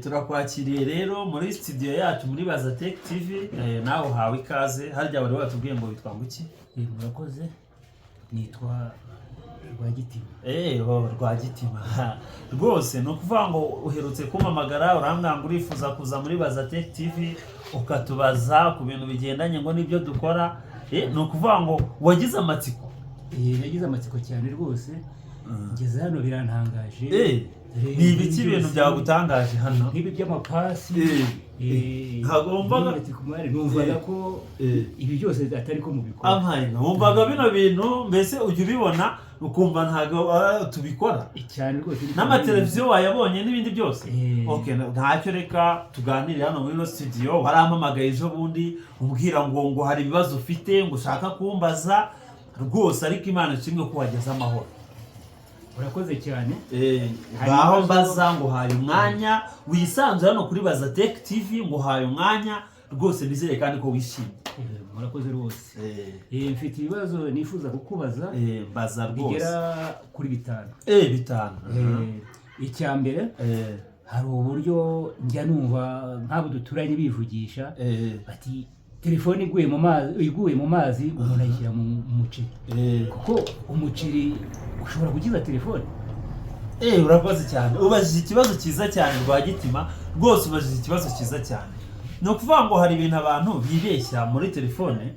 Turakwakiriye rero muri studio yacu muri Baza Tech TV. Nawe uhawe ikaze. Harya wari watubwiye ngo witwa ngo iki? Murakoze, nitwa Rwagitima. Oh, Rwagitima rwose, ni ukuvuga ngo uherutse kumpamagara urambwira ngo urifuza kuza muri Baza Tech TV ukatubaza ku bintu bigendanye ngo n'ibyo dukora. Ni ukuvuga ngo wagize amatsiko. Nagize amatsiko cyane rwose, ngeze hano birantangaje. Dore Ni ibiki ibintu ibintu byose, byagutangaje hano? nk'ibi by'amapasi. Ntabwo wumvaga- n'amatsiko mwari numvaga ko ibi byose atari ko mubikora. Ampaye, wumvaga bino bintu mbese ujya ubibona ukumva ntabwo tubikora? Cyane rwose. N'amateleviziyo wayabonye n'ibindi byose? Eh. Okay, ntacyo, reka tuganire hano muri ino studio. Warampamagaye ejo bundi umbwira ngo hari ibibazo ufite ngo ushaka kumbaza rwose, ariko Imana ishimwe ko wageze amahoro. Urakoze cyane. Hari Ngaho ibibazo- mbaza, ngo haye umwanya wisanzuye hano kuri Baza Tech TV, ngo haye umwanya rwose, nizere kandi ko wishimye. Murakoze rwose. Mfite ibibazo nifuza kukubaza Mbaza rwose. bigera kuri bitanu. Bitanu. Icya mbere, hari uburyo njya numva nk'abo duturanye bivugisha bati telefone iguye mu mazi umuntu ayishyira mu muceri, kuko umuceri ushobora gukiza telefone. Urakoze cyane, ubajije ikibazo cyiza cyane Rwagitima, rwose ubajije ikibazo cyiza cyane. Ni ukuvuga ngo hari ibintu abantu bibeshya muri telefone.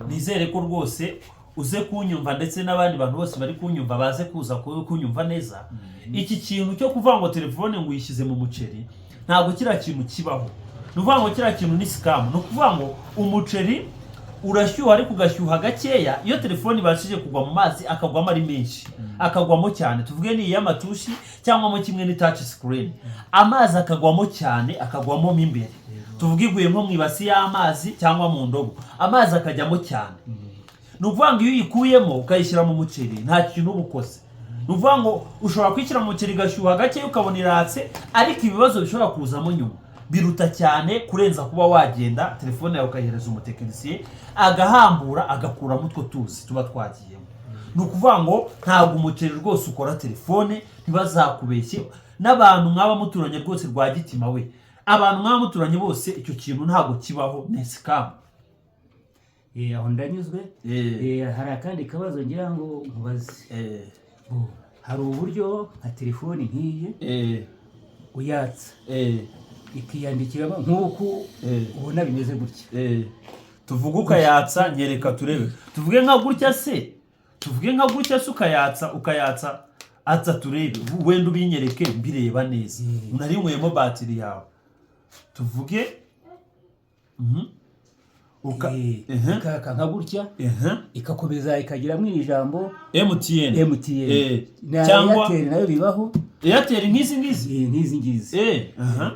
Nizere ko rwose uze kunyumva, ndetse n'abandi bantu bose bari kunyumva baze kuza kunyumva neza. Iki kintu cyo kuvuga ngo telefone ngo uyishyize mu muceri, ntabwo kiriya kintu kibaho. Ni ukuvuga ngo kiriya kintu ni scam. Ni ukuvuga ngo umuceri urashyuha ariko ugashyuha gakeya. Iyo telefone ibashije kugwa mu mazi, akagwamo ari menshi, akagwamo cyane, tuvuge ni iy'amatushi cyangwa mo kimwe ni touch screen, amazi akagwamo cyane, akagwamo mo imbere, tuvuge iguye nko mu ibasi y'amazi cyangwa mu ndobo, amazi akajyamo cyane, ni ukuvuga ngo iyo uyikuyemo ukayishyira mu muceri nta kintu uba ukoze. Ni ukuvuga ngo ushobora kuyishyira mu muceri igashyuha gake ukabona iratse, ariko ibibazo bishobora kuzamo nyuma biruta cyane kurenza kuba wagenda telefone yawe ukayihereza umutekinisiye agahambura agakuramo utwo tuzi tuba twagiyemo. Ni ukuvuga ngo ntabwo umuceri rwose ukora telefone, ntibazakubeshye n'abantu mwaba muturanye rwose. Rwagitima we, abantu mwaba muturanye bose, icyo kintu ntabwo kibaho, ni scam. Aho ndanyuzwe. Hari akandi kabazo ngira ngo nkubaze. Bo, hari uburyo nka telefoni nk'iyi uyatsa ikiyandikiramo nk'uku ubona bimeze gutya. Tuvuge ukayatsa, nyereka turebe. Tuvuge nka gutya se, tuvuge nka gutya se, ukayatsa, atsa turebe, wenda ubinyereke mbireba neza. Unarinyweyemo batiri yawe, tuvuge. Ikaka nka gutya, igakomeza ikagiramo iri jambo MTN. MTN. Na Cyangwa Airtel nayo bibaho. Airtel nk'izi ngizi? Nk'izi ngizi.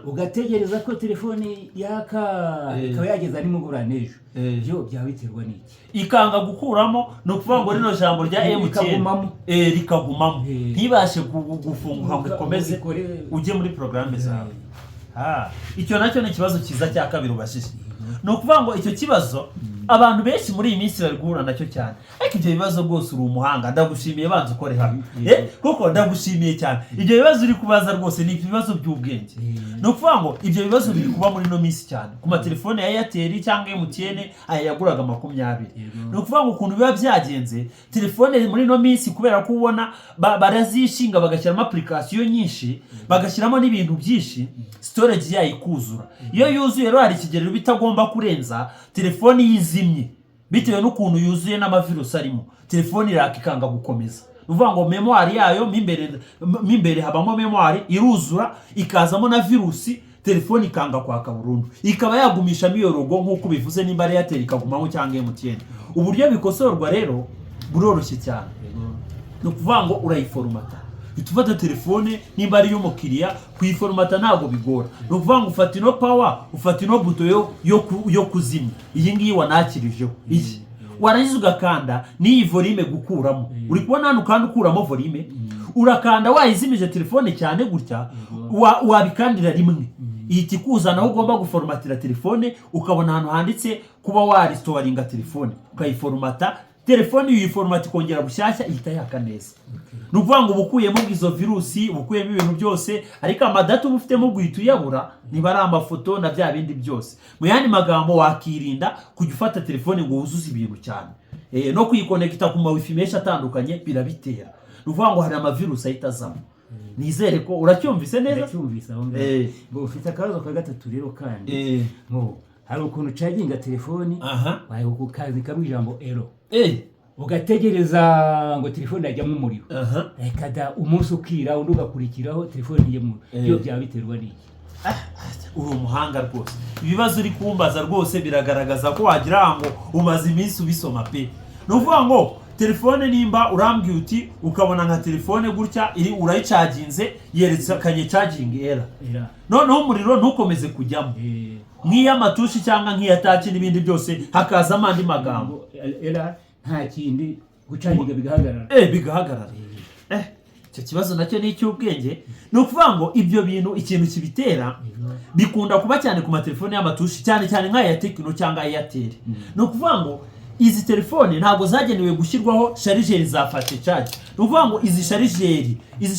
Ugategereza ko telefone yaka, ikaba yageza nimugoroba n'ejo. Byo byaba biterwa n'iki? Ikanga gukuramo, ni ukuvuga ngo rino jambo rya MTN Rikagumamo. Rikagumamo, ntibashe gufunguka ngo ikomeze ujye muri porogaramu zawe. Icyo nacyo ni ikibazo cyiza cya kabiri ubajije. Ni ukuvuga ngo icyo kibazo abantu benshi muri iyi minsi bari guhura nacyo cyane. Ariko ibyo bibazo rwose uri umuhanga, ndagushimiye, banza ukore hano. Kuko ndagushimiye cyane, ibyo bibazo uri kubaza rwose ni ibibazo by'ubwenge. Ni ukuvuga ngo ibyo bibazo biri kuba muri ino minsi cyane ku matelefone ya Airtel cyangwa MTN, aya yaguraga 20. Ni ukuvuga ngo ukuntu biba byagenze, telefone muri ino minsi kubera ko ubona barazishinga bagashyiramo application nyinshi, bagashyiramo n'ibintu byinshi, storage yayo ikuzura. Iyo yuzuye rero hari ikigero iba itagomba kurenza, telefone yizimye bitewe n'ukuntu yuzuye n'amavirusi arimo, telefone iraka ikanga gukomeza. Ni ukuvuga ngo mémoire yayo mo imbere habamo mémoire, iruzura ikazamo na virusi, telefone ikanga kwaka burundu, ikaba yagumishamo iyo logo nk'uko ubivuze, nimba ari Airtel ikagumamo cyangwa MTN. Uburyo bikosorwa rero buroroshye cyane. Ni ukuvuga ngo urayiforomata, uhita ufata telefone nimba ari iy'umukiriya. Kuyiforomata ntabwo bigora. Ni ukuvuga ngo ufata ino power, ufata ino buto yo kuzimya, iyi ngiyi wanakirijeho iyi, warangiza ugakanda n'iyi volume gukuramo. Uri kubona hano kandi ukuramo volume, urakanda wayizimije telefone cyane gutya, wabikandira rimwe ihita ikuzana aho ugomba guforomatira telefone, ukabona ahantu handitse kuba warestoringa telefone, ukayiforomata. Telefone uyiforomata ikongera bushyashya, ihita yaka neza. Ni ukuvuga ngo uba ukuyemo izo virusi, uba ukuyemo ibintu byose, ariko amadata uba ufitemo guhita uyabura, niba ari amafoto na bya bindi byose. Mu yandi magambo, wakirinda kujya ufata telefone ngo wuzuze ibintu cyane. No kuyikonekita ku ma wifi menshi atandukanye birabitera. Ni ukuvuga ngo hari amavirusi ahita azamo. Nizere ko uracyumvise neza. Ndacyumvise aho ngaho. Ngo ufite akabazo ka gatatu rero kandi, ngo hari ukuntu ucaginga telefoni, ukandikamo ijambo error, ugategereza ngo telefone yajyamo umuriro, reka da, umunsi ukira, undi ugakurikiraho, telefone ntijyemo. Byo byaba biterwa n'iki? Uri umuhanga rwose. Ibibazo uri kumbaza rwose biragaragaza ko wagira ngo umaze iminsi ubisoma pe. Ni ukuvuga ngo telefone, nimba urambwiye uti ukabona nka telefone gutya iri, urayicaginze, yerekanye charging error, Error. noneho umuriro ntukomeze kujyamo, nk'iy'amatushi cyangwa nk'iya touch n'ibindi byose, hakazamo andi magambo. Ngo error, nta kindi, gucaginga bigahagarara. Bigahagarara. Icyo kibazo nacyo ni icy'ubwenge. Ni ukuvuga ngo ibyo bintu, ikintu kibitera, bikunda kuba cyane ku matelefone y'amatushi, cyane cyane nk'aya Tecno cyangwa Airtel. Ni ukuvuga ngo izi telefone ntabwo zagenewe gushyirwaho chargeur za fast charge. Ni ukuvuga ngo izi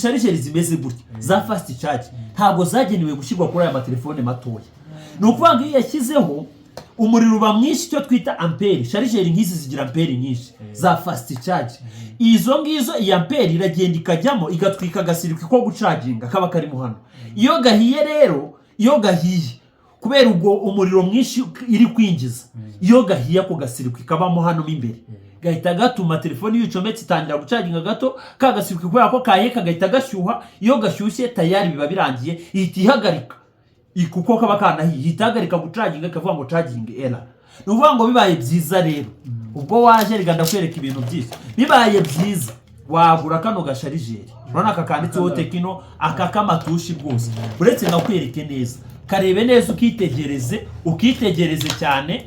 chargeur zimeze gutya za fast charge ntabwo zagenewe gushyirwa kuri aya matelefone matoya. Ni ukuvuga ngo iyo yashyizeho, umuriro uba mwinshi, icyo twita ampere. Chargeur nk'izi zigira ampere nyinshi za fast charge. Izo ngizo, iyi ampere iragenda ikajyamo, igatwika agacircuit ko gucaginga kaba karimo hano. Iyo gahiye rero, iyo gahiye kubera ubwo umuriro mwinshi iri kwinjiza, iyo gahiye, ako gacircuit kabamo hano mo imbere gahita gatuma telefone iyo uyicometse itangira gucaginga gato, ka gacircuit kubera ko kahiye kagahita gashyuha. Iyo gashyushye, tayari biba birangiye, ihita ihagarika, kuko kaba kanahiye, ihita ihagarika gucaginga, ikavuga ngo charging error. Ni ukuvuga ngo bibaye byiza rero, ubwo waje reka ndakwereka ibintu byinshi, bibaye byiza wagura kano gachargeur. Urabona aka kanditseho Tecno, aka k'amatushi rwose. Uretse nkakwereke neza, karebe neza, ukitegereze, ukitegereze cyane.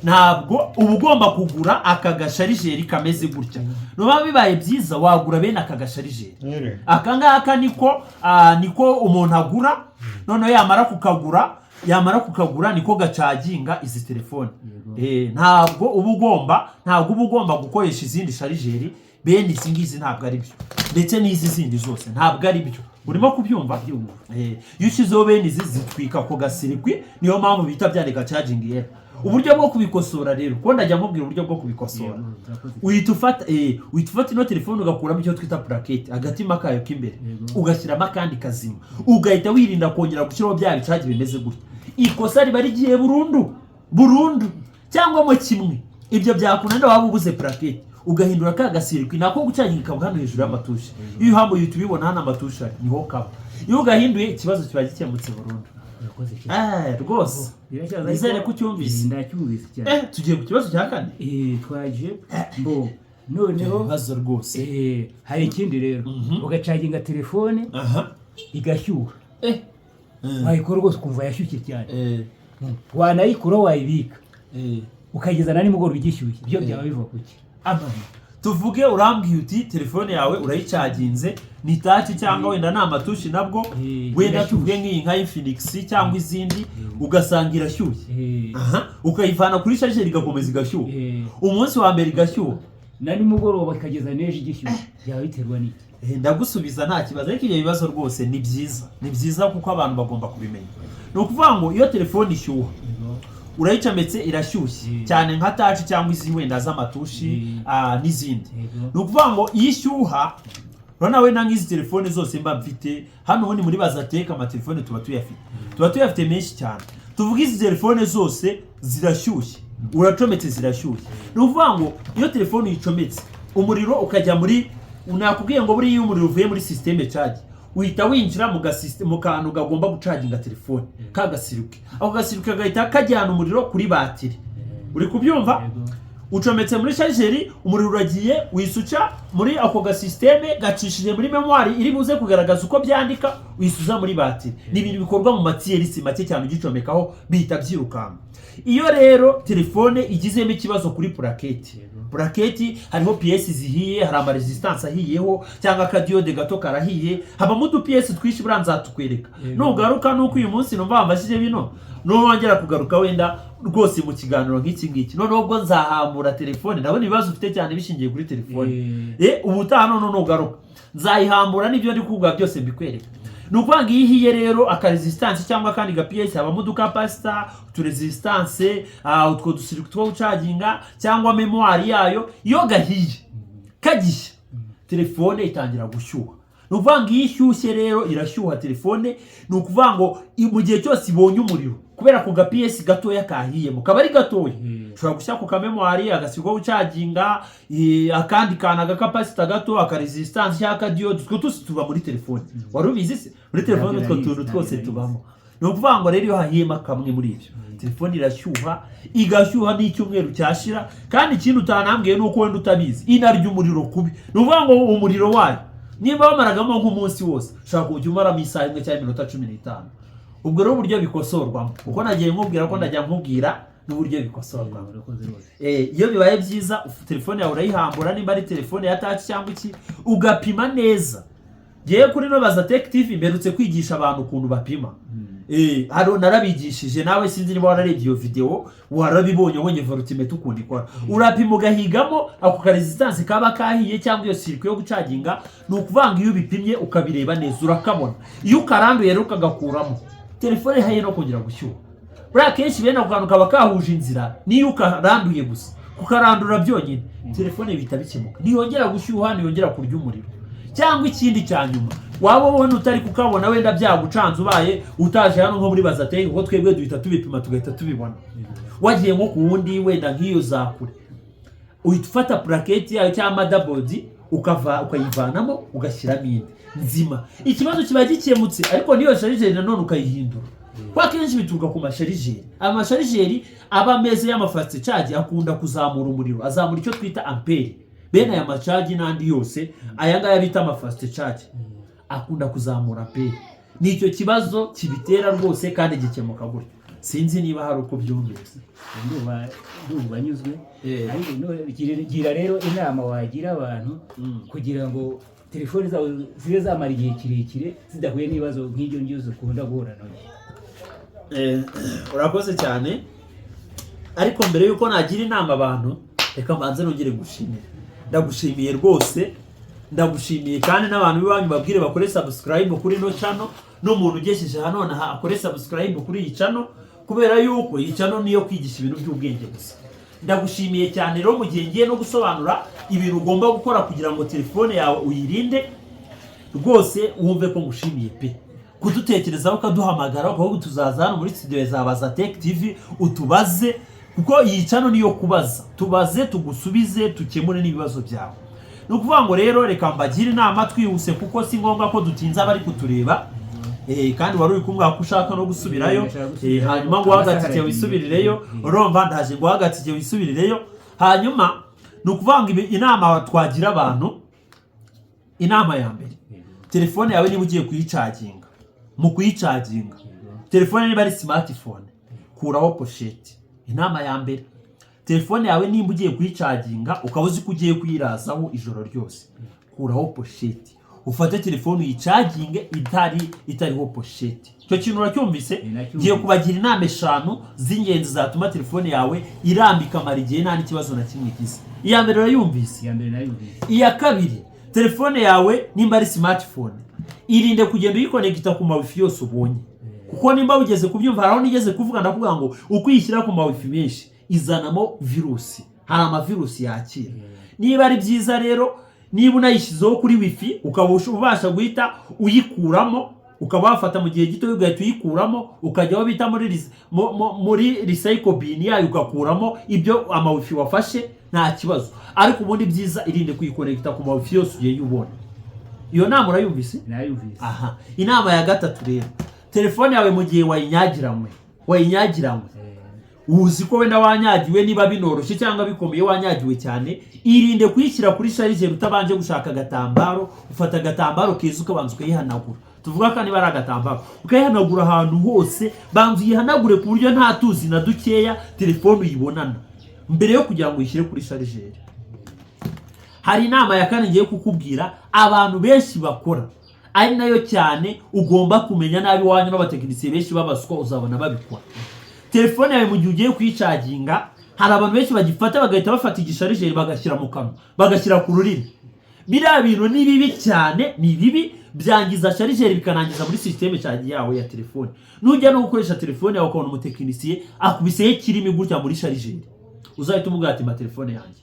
Ntabwo uba ugomba kugura aka gachargeur kameze gutya. Nuba bibaye byiza wagura bene aka gachargeur. Aka ngaka niko umuntu agura, noneho yamara kukagura niko gacaginga izi telefone. Ntabwo uba ugomba gukoresha izindi chargeur bene izi ngizi, ntabwo ari byo. Ndetse n'izi zindi zose ntabwo ari byo. Urimo kubyumva? Iyo ushyizeho bene izi, zitwika ako gacircuit, niyo mpamvu bita byandika charging error. Uburyo bwo kubikosora rero, ko ndajya nkubwira uburyo bwo kubikosora, uhita ufata ino telefone, ugakuramo icyo twita plaquette, agatima kayo k'imbere, ugashyiramo akandi kazima, ugahita wirinda kongera gushyiraho bya bicagi bimeze gutya. Ikosa riba rigiye burundu burundu. Cyangwa mo kimwe, ibyo byakunanira, waba ubuze plaquette, ugahindura ka gacircuit nako gucaginga kaba hano hejuru y'amatushi. Iyo uhambuye uhita ubibona hano amatushi ari, niho kaba. Iyo ugahinduye, ikibazo kiba gikemutse burundu. Urakoze cyane. Rwose Biracyaza. nizere Ariko ko ucyumvise. Ndacyumvise cyane. Tugiye ku kibazo cya kane. Twaje mbo noneho. Ibibazo rwose. Hari ikindi rero, ugacaginga telefone igashyuha, wayikora rwose ukumva yashyushye cyane, wanayikura, wayibika, ukageza na nimugoroba igishyushye. Ibyo byaba biva kuki? Amani. Tuvuge urambwiye uti telefone yawe urayicaginze, ni touch cyangwa wenda ni amatushi nabwo, wenda irashyushye. Tuvuge nk'iyi nka Infinix cyangwa izindi, ugasanga irashyushye, aha ukayivana kuri chargeur igakomeza igashyuha, umunsi wa mbere igashyuha, na nimugoroba ikageza n'ejo igishyushye. Byaba biterwa n'iki? Ndagusubiza nta kibazo. Ariko ibyo bibazo rwose ni byiza, ni byiza kuko abantu bagomba kubimenya. Ni ukuvuga ngo iyo telefone ishyuha, urayicometse irashyushye, cyane nka touch cyangwa izi wenda z'amatushi, n'izindi, ni ukuvuga ngo iyo ishyuha, urabona wenda nk'izi telefone zose mba mfite hano, ubundi muri Bazateka amatelefone tuba tuyafite menshi cyane. Tuvuge izi telefone zose zirashyushye, uracometse zirashyushye. Ni ukuvuga ngo iyo telefone uyicometse, umuriro ukajya muri, nakubwiye ngo buriya iyo umuriro uvuye muri système charge, uhita winjira mu kantu kagomba gucaginga telefone, ka gacircuit. Ako gacircuit kagahita kajyana umuriro kuri batiri. Uri kubyumva? Yego. Ucometse muri chargeur, umuriro uragiye wisuca. Muri ako gasisiteme gacishije muri mémoire iri buze kugaragaza uko byandika, uyisuza muri batiri. Ni ibintu bikorwa mu matiyerisi make cyane, ugicomekaho bihita byirukanka. Iyo rero telefone igizemo ikibazo kuri plaquette, plaquette hariho pièces zihiye, hari amarésistance ahiyeho cyangwa akadiode gato karahiye, habamo udupièces twinshi. Buriya nzatukwereka nugaruka. Nuko uyu munsi numva wambajije bino, nuwongera kugaruka wenda rwose mu kiganiro nk'iki ngiki, noneho ubwo nzahambura telefone. Ndabona ibibazo ufite cyane bishingiye kuri telefone. Ubutaha noneho nugaruka nzayihambura n'ibyo ndi kuvuga byose mbikwereka. Ni ukuvuga ngo iyo ihiye rero akarésistance cyangwa akandi gapièce, habamo uducapacitor, uturésistance, utwo ducircuit two gucaginga cyangwa mémoire yayo, iyo gahiye kagishya, telefone itangira gushyuha. Ni ukuvuga ngo iyo ishyushye rero irashyuha telefone. Ni ukuvuga ngo mu gihe cyose ibonye umuriro, kubera ku gapièce gatoya kahiyemo, kaba ari gatoya, ushobora gushyira ku kamémoire, agasigwa gucaginga, akandi kantu, agacapacitor gato, akarésistance cyangwa akadiode, utwo twose tuba muri telefone. Wari ubizi se? Muri telefone Ntabyo utwo narizi, tuntu ntabyo twose narizi. tubamo. Ni ukuvuga ngo rero iyo hahiyemo kamwe muri ibyo, telefone irashyuha, igashyuha n'icyumweru cyashira. Kandi ikindi utanambwiye ni uko wenda utabizi, inarya umuriro kubi. Ni ukuvuga ngo umuriro wayo nimba wamaragamo nk'umunsi wose, ushobora kujya umaramo isaha imwe cyangwa iminota 15. Ubwo rero uburyo bikosorwamo, kuko nagiye nkubwira ko ndajya nkubwira n'uburyo bikosorwamo. Urakoze rwose. Iyo bibaye byiza, telefone yawe urayihambura, nimba ari telefone ya touch cyangwa iki, ugapima neza. Ngewe kuri no Baza Tech TV mperutse kwigisha abantu ukuntu bapima. Hano narabigishije, nawe sinzi niba wararebye iyo video, warabibonye, ubonye voltmètre ukuntu ikora. Urapima ugahigamo ako karésistance kaba kahiye cyangwa iyo circuit yo gucaginga. Ni ukuvuga ngo iyo ubipimye ukabireba neza urakabona. Iyo ukaranduye rero ukagakuramo, telefone ihaye no kongera gushyuha. Buriya akenshi bene ako kantu kaba kahuje inzira, niyo ukaranduye gusa, kukarandura byonyine, telefone bihita bikemuka, ntiyongera gushyuha, ntiyongera kurya umuriro. Cyangwa ikindi cya nyuma, waba ubona utari kukabona, wenda byagucanze, ubaye utaje hano nko muri Baza Tech, kuko twebwe duhita tubipima tugahita tubibona, wagiye nko ku wundi wenda nk'iyo za kure, uhita ufata plaquette yayo cyangwa motherboard, ukava ukayivanamo ugashyiramo indi nzima, ikibazo kiba gikemutse. Ariko n'iyo chargeur nanone ukayihindura, kuko akenshi bituruka ku machargeur. Amachargeur aba ameze y'amafast charge akunda kuzamura umuriro, azamura icyo twita ampère. Bene aya macharge n'andi yose aya ngaya bita amafast charge akunda kuzamura ampère. Ni icyo kibazo kibitera rwose, kandi gikemuka gutyo. Sinzi niba hari uko byumvise. Ndumva nyuzwe. Ariko gira rero inama wagira abantu kugira ngo telefoni zabo zibe zamara igihe kirekire zidahuye n'ibibazo nk'ibyo ngibyo zikunda guhura nabyo. Urakoze cyane. Ariko mbere y'uko nagira inama abantu, reka mbanze nongere ngushimire. Ndagushimiye rwose, ndagushimiye. Kandi n'abantu b'iwanyu babwire bakore subscribe kuri ino channel, n'umuntu ugejeje hano aha akore subscribe kuri iyi channel, kubera yuko iyi channel niyo kwigisha ibintu by'ubwenge gusa. Ndagushimiye cyane rero. Mu gihe ngiye no gusobanura ibintu ugomba gukora kugira ngo telefone yawe uyirinde, rwose wumve ko ngushimiye pe, kudutekerezaho ukaduhamagara ukavuga tuzaza hano muri studio za Baza Tech TV utubaze, kuko iyi channel niyo kubaza. Tubaze tugusubize, tukemure n'ibibazo byawe. Ni ukuvuga ngo rero reka mbagire inama twihuse, kuko si ngombwa ko dutinza abari kutureba. Kandi wari uri kumbwira ko ushaka no gusubirayo. Ndashaka gusubirayo. Hanyuma ngo agatike Amasaha aragiye. wisubirireyo. Urumva ndaje ngo agatike wisubirireyo. Hanyuma ni ukuvuga ngo inama twagira abantu, inama ya mbere, telefone yawe niba ugiye kuyicaginga, mu kuyicaginga telefone niba ari smartphone, kuraho pochette. Inama ya mbere, telefone yawe nimba ugiye kuyicaginga ukaba uzi ko ugiye kuyirazaho ijoro ryose, kuraho pochette, ufate telefone uyicaginge itariho pochette. Icyo kintu uracyumvise? Nacyumvise. Ngiye kubagira inama eshanu z'ingenzi zatuma telefone yawe iramba, ikamara igihe nta n'ikibazo na kimwe igize. Iya mbere urayumvise? Iya mbere nayumvise. Iya kabiri, telefone yawe nimba ari smartphone, irinde kugenda uyikonegita ku ma WiFi yose ubonye, kuko nimba ugeze kubyumva, hari aho nigeze kuvuga ndakuvuga ngo uko uyishyira ku ma WiFi menshi izanamo virusi, hari amavirusi yakira. Niba ari byiza rero, niba unayishyizeho kuri WiFi ukaba ubasha guhita uyikuramo, ukaba wafata mu gihe gito ugahita uyikuramo, ukajya aho bita muri recycle bin yayo, ugakuramo ibyo ama WiFi wafashe, nta kibazo. Ariko ubundi byiza, irinde kuyikonegita ku ma WiFi yose ugiye ubona. Iyo nama urayumvise? Nayumvise. Aha, inama ya gatatu rero, telefone yawe mu gihe wayinyagiranywe, Uzi ko wenda wanyagiwe, niba binoroshye cyangwa bikomeye wanyagiwe cyane, irinde kuyishyira kuri chargeur utabanje gushaka agatambaro. Ufata agatambaro keza, ukabanza ukayihanagura. Tuvuga ko niba ari agatambaro, ukayihanagura ahantu hose. Banza uyihanagure ku buryo nta tuzi na dukeya telefone uyibonana mbere yo kugira ngo uyishyire kuri chargeur. Hari inama ya kane ngiye kukubwira abantu benshi bakora, ari nayo cyane ugomba kumenya nabi iwanyu, n'abatekinisiye benshi b'abaswa uzabona babikora. Telefone yawe mu gihe ugiye kuyicaginga, hari abantu benshi bagifata bagahita bafata igichargeur bagashyira mu kanwa, bagashyira ku rurimi. Biriya bintu ni bibi cyane, ni bibi, byangiza chargeur, bikanangiza muri système charge yawe ya telefone. Nujya no gukoresha telefone yawe ukabona umutekinisiye akubiseho ikirimi gutya muri chargeur, uzahita umubwira ati: "Ma telefone yanjye,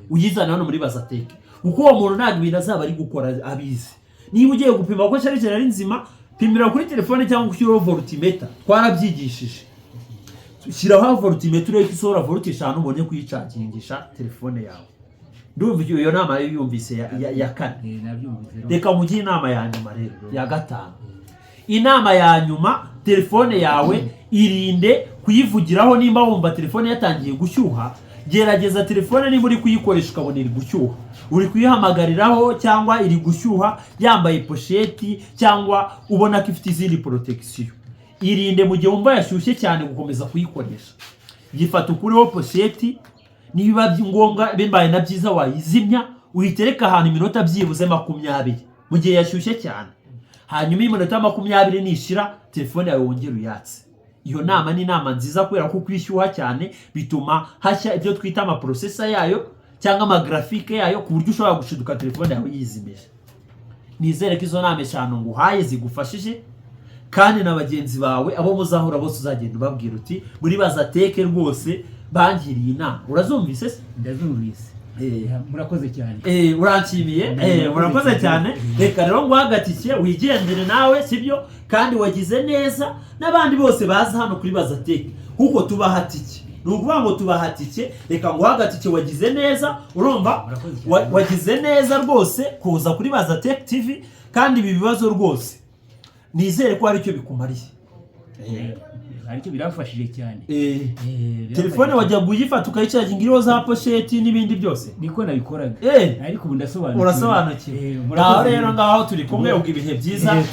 uyizane hano muri Bazateke," kuko uwo muntu ntabwo ibintu azaba ari gukora abizi. Niba ugiye gupima ko chargeur ari nzima, pimira kuri telefone cyangwa ushyiraho voltmeter. Twarabyigishije. Shyiraho voltmeter urebe ko isohora volt 5, ubone kuyicagingisha telefone yawe. Ndumva iyo nama yumvise ya kane. Nabyumvise rero. Reka mugire inama ya nyuma rero, ya gatanu. Inama ya nyuma: telefone yawe irinde kuyivugiraho. Nimba wumva telefone yatangiye gushyuha, gerageza telefone, niba uri kuyikoresha ukabona iri gushyuha, uri kuyihamagariraho cyangwa iri gushyuha, yambaye pochette cyangwa ubona ko ifite izindi protection, irinde mu gihe wumva yashyushye cyane gukomeza kuyikoresha. Gifata ukureho pochette, niba ngombwa bibaye na byiza wayizimya, uyitereke ahantu iminota byibuze 20 mu gihe yashyushye cyane. Hanyuma iminota 20 nishira, telefone yawe wongere uyatse. Iyo nama ni inama nziza kubera ko kwishyuha cyane bituma hashya ibyo twita amaprocessor yayo cyangwa amagraphique yayo, ku buryo ushobora gushiduka telefone yawe yizimije. Nizere ko izo nama eshanu nguhaye zigufashije, kandi na bagenzi bawe abo muzahura bose uzagenda ubabwira uti: "Muri Bazateke rwose bangiriye inama." Urazumvise se? Ndazumvise. Murakoze cyane. Uranshimiye. Murakoze cyane. Reka rero nguhe agatike wigendere nawe, sibyo? Kandi wagize neza n'abandi bose baza hano kuri Bazateke, kuko tubaha tike. Ni ukuvuga ngo tubaha tike. Reka nguhe agatike, wagize neza, urumva? Murakoze cyane. Wagize neza rwose kuza kuri Bazateke TV, kandi ibi bibazo rwose nizere ko hari icyo bikumariye. Aricyo biramfashije cyane. Telefone Biramfashije. wajyaga uyifata ukayicaginga iriho za pochette n'ibindi byose? Niko nabikoraga, ariko ubu ndasobanukiwe. Urasobanukiwe. Murakoze. Ngaho rero, ngaho turi kumwe ubwo, ibihe byiza.